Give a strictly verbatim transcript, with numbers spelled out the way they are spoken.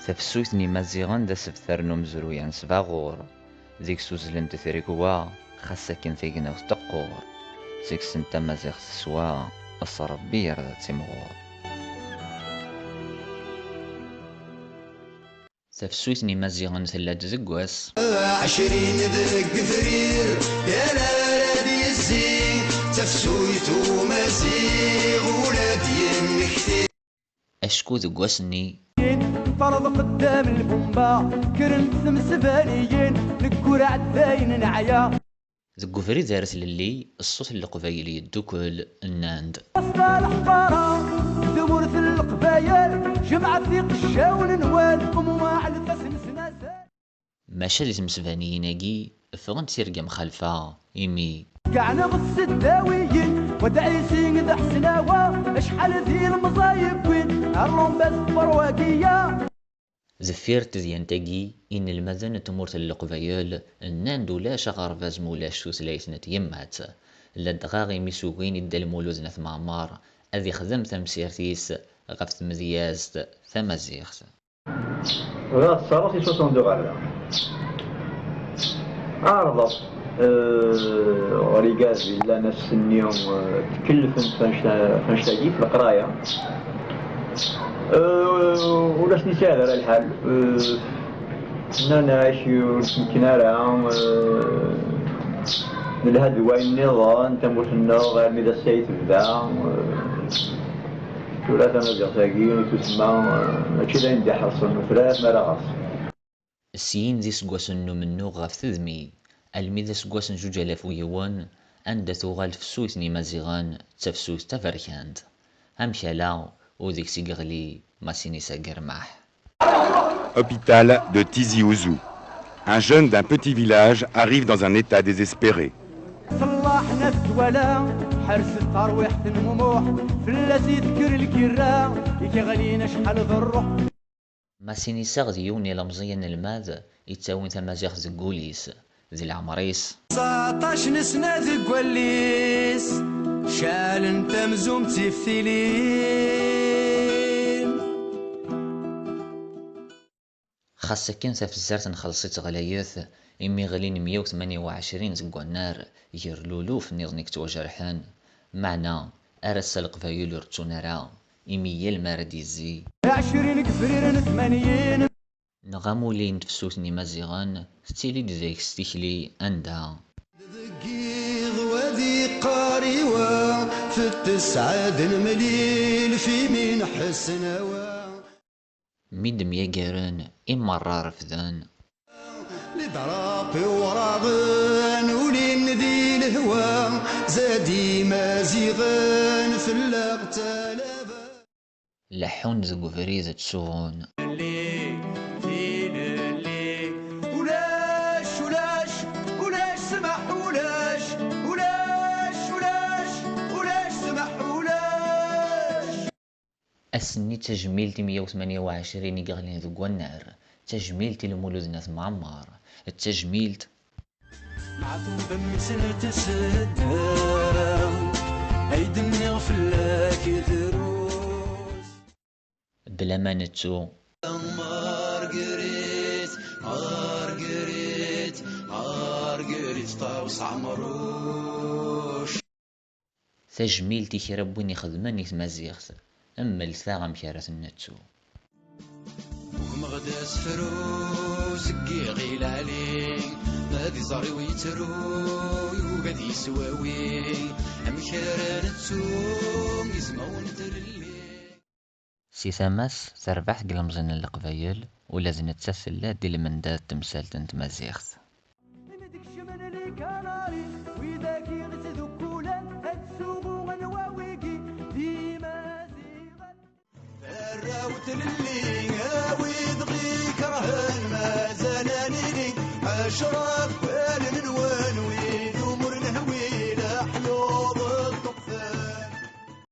Tafsut n Imaziɣen d asebter n umezruy n Sbaɣur, deg-s uzzlent trigwa, xas akken tigneɣ teqqur, seg-sen tamaziɣt teswa, s Ṛebbi yerda d timɣur. Tafsut n Imaziɣen tella-d deg wass. Ɛecrin deg Frir, yal ara d-yezzi, tafsut umaziɣ ula d-yemmekti. Acku deg wass-nni, terḍeq ddam lbumba, kkrent tmesbaniyin, nekkura ɛeddayen neɛya. Deg ubrid ar tlelli, ṣṣut n Leqbayel yeddukel, nnan-d. Aṣfa leḥqara, tamurt n Leqbayel, jemɛet iqeccawen-nwen, umwaɛlet-asen s nazal. Maca di tmesbaniyin-agi, ffɣent tirga mxalfa, imi. Gɛneɣ s tseddawiyin, wa d Ɛisi d Ḥesnawa, acḥal d ilemẓa yewwin, ar Lambaz Ferwagiya. Deffir tedyant-agi, inelmaden n tmurt n Leqbayel nnan-d ulac aɣerbaz ma ulac tutlayt n tyemmat. Ladɣa imi s ugin i Dda Lmulud n At Mɛemmer ad ixdem tamsirt-is ɣef tmedyazt tamaziɣt. Bɣiɣ ad teṣṣareḍ i soixante-deux ɣer da. Ɛerḍeɣ, eh, ɣer igaz yellan ass-nni, eh, tkellfen f annect-, f annect-agi, f leqraya. Eh, ur asen-yesɛid ara lḥal. Eh, nnan-ak ur tmekkin ara, eh, nelha-d wayen nniḍen, tamurt-nneɣ armi d ass-a i tebda. Eh, tura tamaziɣt-agi i tusemma, eh, mačči d ayen d-iḥerṣen, ufrar mi ara ɣer-s. Syin d iseggasen n umennuɣ ɣef tedmi, almi d aseggas n zuǧ alaf u yiwen, anda tuɣal tefsut n Imaziɣen d tafsut taberkant. Amek ala, u deg-s i yeɣli Masinisa Germaḥ. Hôpital de Tizi Ouzou. Un jeune d'un petit village arrive dans un état désespéré. Ṣellaḥ n at Dwala, ḥerset tarwiḥt n Mumuḥ, fell-as i tekker lgirra, i k-iɣlin acḥal d rruḥ. Masinisa d yiwen ilemẓi anelmad yettawin tamaziɣt deg wul-is, di leɛmer-is. Seɛṭac n sna deg wallis, ceɛlent amzun d tiftilin. Xas akken tafezzart n Xelṣit ɣlayet, imi ɣlin meyya u tmanya u ɛecrin deg wannar, gar luluf nniḍen i yettwajerḥen, meɛna ar ass-a Leqbayel ur ttun ara, imi yal mi ara d-yezzi. Ɛecrin deg Frir n tmanyin. Neɣ amulli n tefsut n Imaziɣen, tettili-d deg-s tikli anda. Deg yiḍ wa d iqqar i wa, f ttesɛa d nemlil f imi nḥessen awa. Mi d-myagaren, i merra refden. Li drapi wraɣen, ulin di lehwa, zad Imaziɣen fell-aɣ talaba. Leḥḥun deg ubrid ttsuɣun. Tilelli, tilelli, ulac, ulac, ulac ssmaḥ, ulac, ulac, ulac, ulac ssmaḥ, ulac. Ass-nni d tajmilt i meyya u tmanya u ɛecrin i yeɣlin deg wannar, d tajmilt i Lmulud n At Mɛemmer, d tajmilt. Meɛtub mmi-s n tsedda, ay d-nniɣ fell-ak drus. Bla ma nettu. Marguerite, Marguerite, Marguerite Ṭawes Ɛemruc. Tajmilt i kra n win ixedmen i tmaziɣt, am lta amek ara ten-nettu. Ugmeɣ-d asefru seg iɣil ɛli, ma d iẓri-w yettru, yugi ad yeswawi, amek ara nettu izmawen n tlelli. Si tama-s, terbeḥ deg ilemẓiyen n Leqbayel, ula d nettat tella-d i lmendad n temsalt n tmaziɣt. Imi d-kecmen les Canaries, wid-agi ttdukkulen, ad tsuɣu anwa wigi, d Imaziɣen. Arraw tlelli, awi-d ɣikerhen, mazal ad nili, ɛecra